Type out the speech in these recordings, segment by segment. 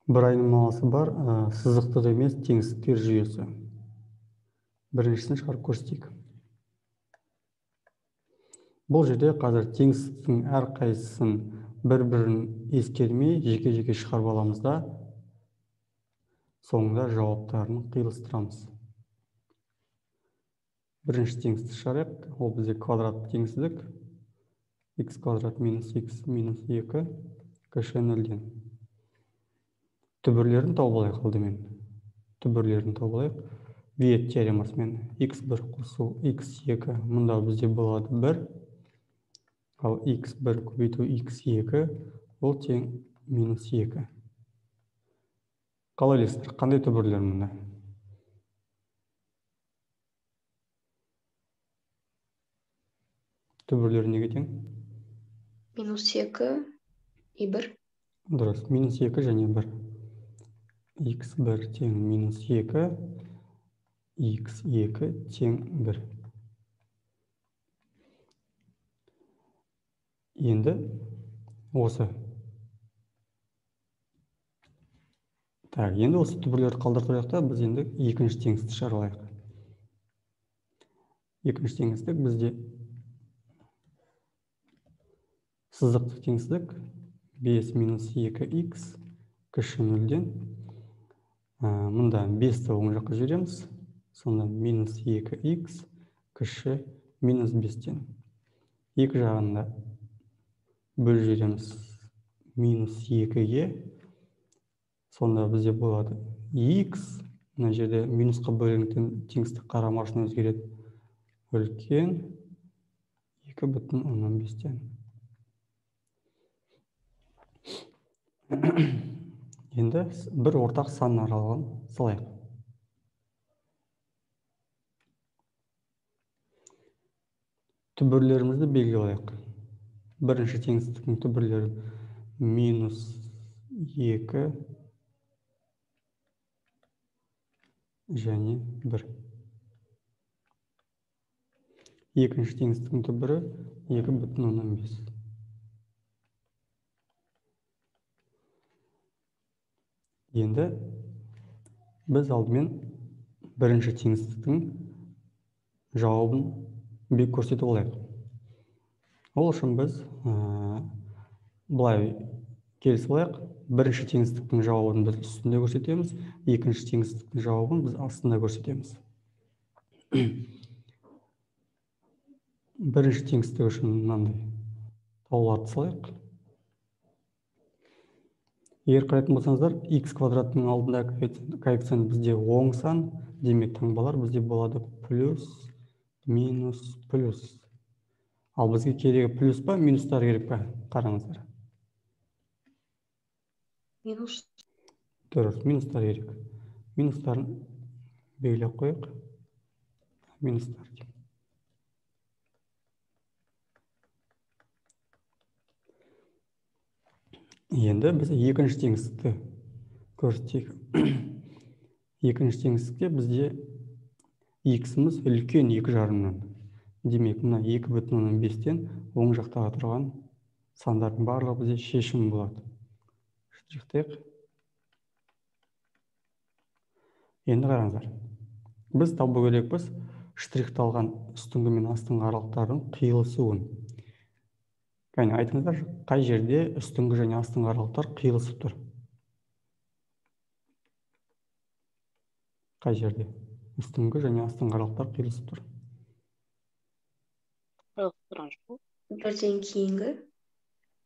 Бір айнымалысы бар сызықтық емес теңсіздіктер жүйесі. Біріншісін шығарып көрсетейік. Бұл жерде қазір теңсіздіктің әрқайсысын бір-бірін ескермей жеке-жеке шығарып аламыз да, соңында жауаптарын қиылыстырамыз. Бірінші теңсіздік шығарайық. Ол бізде квадрат теңсіздік. Х квадрат минус х минус 2 кіші нөлден. Түбірлерін тауып алайық алдымен. Түбірлерін тауып алайық. Виет теоремасымен x1 қосу x2 мұнда бізде болады 1. Ал x1 көбейту x2 ол тең минус 2. Қалай ойлайсыздар, қандай түбірлер мұнда? Түбірлері неге тең? Минус 2 и 1. Дұрыс, минус 2 және 1. X1 тең минус 2, x2 тең 1. Енді осы. Так, енді осы түбірлерді қалдырып тұрайық та, біз енді екінші теңсіздікті шығарып алайық. Екінші теңсіздік бізде сызықтық теңсіздік 5 минус 2х кіші нөлден. Мұнда 5-ті оң жаққа жібереміз. Сонда минус 2х кіші минус 5-тен. Екі жағында бөліп жібереміз минус 2-ге. Сонда бізде болады х, мына жерде минусқа бөлінген теңсіздік қарама-қарсысына өзгереді. Үлкен 2,5-тен. Енді бір ортақ сан аралығын салайық. Түбірлерімізді белгілеп алайық. Бірінші теңсіздіктің түбірлері минус 2 және 1. Екінші теңсіздіктің түбірі 2,5. Енді біз алдымен бірінші теңсіздіктің жауабын көрсетіп алайық. Ол үшін біз былай келісіп алайық. Бірінші теңсіздіктің жауабын біз үстінде көрсетеміз, екінші теңсіздіктің жауабын біз астында көрсетеміз. Бірінші теңсіздік үшін мынандай тауларды салайық. Егер қарайтын болсаңыздар, х квадраттың алдында коэффициент бізде оң сан, демек таңбалар бізде болады плюс, минус, плюс. Ал бізге керегі плюс па, минустар керек па? Қараңыздар. Минус. Дұрыс, минустар керек. Минустарын белгілеп қояйық. Минустар деп. Енді біз екінші теңсіздікті көрсетейік. Екінші теңсіздікте бізде х-іміз үлкен 2,5-нан. Демек, мына 2,5-тен оң жақтағы тұрған сандардың барлығы бізде шешім болады. Штрихтайық. Енді қараңыздар. Біз табу керекпіз штрихталған үстіңгі мен астыңғы аралықтардың қиылысуын. Кәне, айтыңыздар, қай жерде үстіңгі және астыңғы аралықтар қиылысып тұр? Қай жерде үстіңгі және астыңғы аралықтар қиылысып тұр? Бірден кейінгі?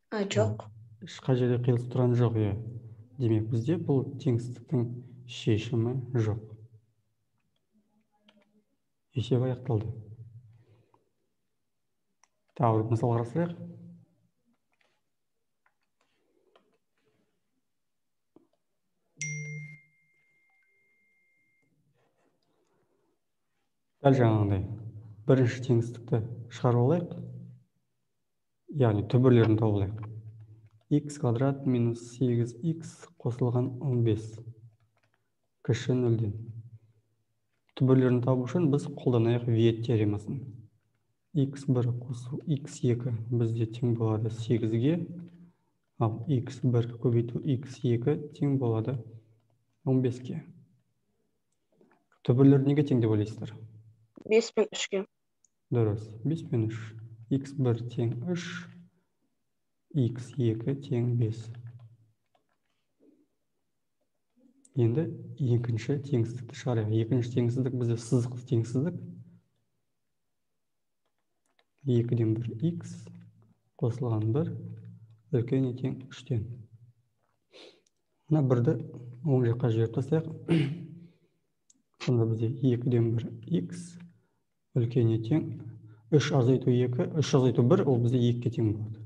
А, жоқ. Қай жерде қиылысып тұрған жоқ, иә. Демек, бізде бұл теңсіздіктің шешімі жоқ. Есеп аяқталды. Тағы бір мысал қарастырайық. Дәл жаңағындай бірінші теңсіздікті шығарып алайық, яғни түбірлерін тауып алайық. Х квадрат минус 8х қосылған 15 кіші нөлден. Түбірлерін табу үшін біз қолданайық Виет теоремасын. Х1 қосу х2 бізде тең болады 8-ге, Ал x1 көбейту x2 тең болады 15-ке. Түбірлер неге тең деп ойлайсыздар? 5 пен 3-ке. Дұрыс, 5 пен 3. x1 тең 3, x2 тең 5. Енді екінші теңсіздікті шығарайық. Екінші теңсіздік бізде сызықты теңсіздік. 2-ден 1 x қосылған 1 үлкен тең 3-тен. Мына бірді оң жаққа жіберіп тастайық. Сонда бізде 2-ден 1 x үлкен тең 3 азайту 2, 3 азайту 1, ол бізде 2-ге тең болады.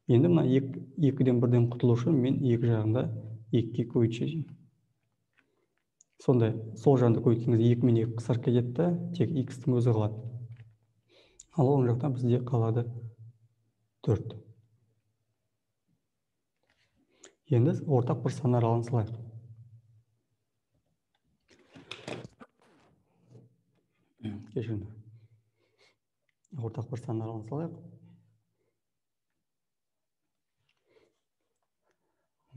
Енді мына 2-ден 1-ден құтылу үшін мен екі жағында 2-ге көбейтіп жіберейін. Сонда сол жағында көбейткен кезде 2 мен 2 қысқарып кетеді да, тек x-тің өзі қалады. Ал оң жақта бізде қалады 4. Енді ортақ бір сан аралығын салайық. Кешіріңдер. Ортақ бір сан аралығын салайық.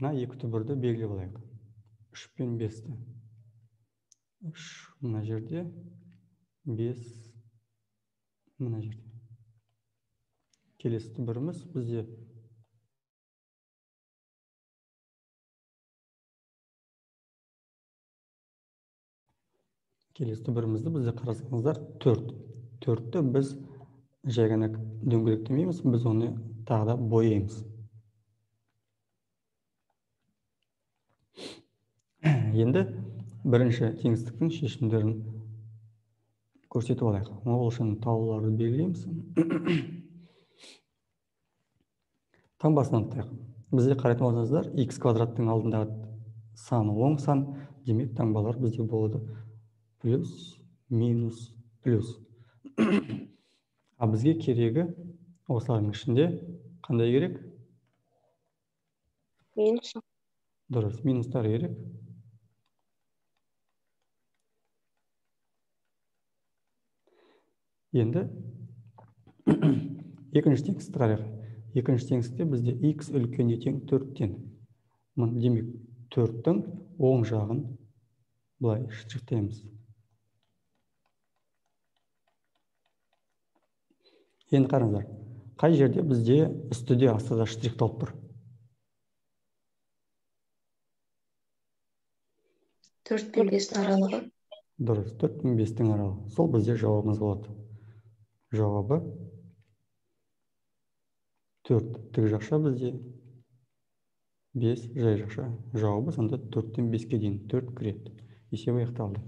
Мына екі түбірді белгілеп алайық. 3 пен 5-ті. 3 мына жерде, 5 мына жерде. Келесі түбіріміз бізде қарасаңыздар 4. 4-ті біз жай ғана дөңгелектемейміз, біз оны тағы да бояймыз. Енді бірінші теңсіздіктің шешімдерін көрсетіп алайық. Ол үшін тауларды белгілейміз. Таңбасын анықтайық. Бізде қарайтын болсаңыздар, x квадраттың алдындағы саны оң сан, демек таңбалар бізде болады плюс, минус, плюс. А бізге керегі осылардың ішінде қандай керек? Минус. Дұрыс, минустар керек. Енді екінші теңсіздікті қарайық. Екінші теңсіздікте бізде x үлкен тең 4-тен. Демек 4-тің оң жағын былай штрихтаймыз. Енді қараңыздар, қай жерде бізде үстіде астыда штрихталып тұр? 4 пен 5-тің аралығы. Дұрыс, 4 пен 5-тің аралығы. Сол бізде жауабымыз болады. Жауабы 4 тік жақша бізде, 5 жай жақша. Жауабы сонда 4-тен 5-ке дейін 4 кіреді. Есеп аяқталды.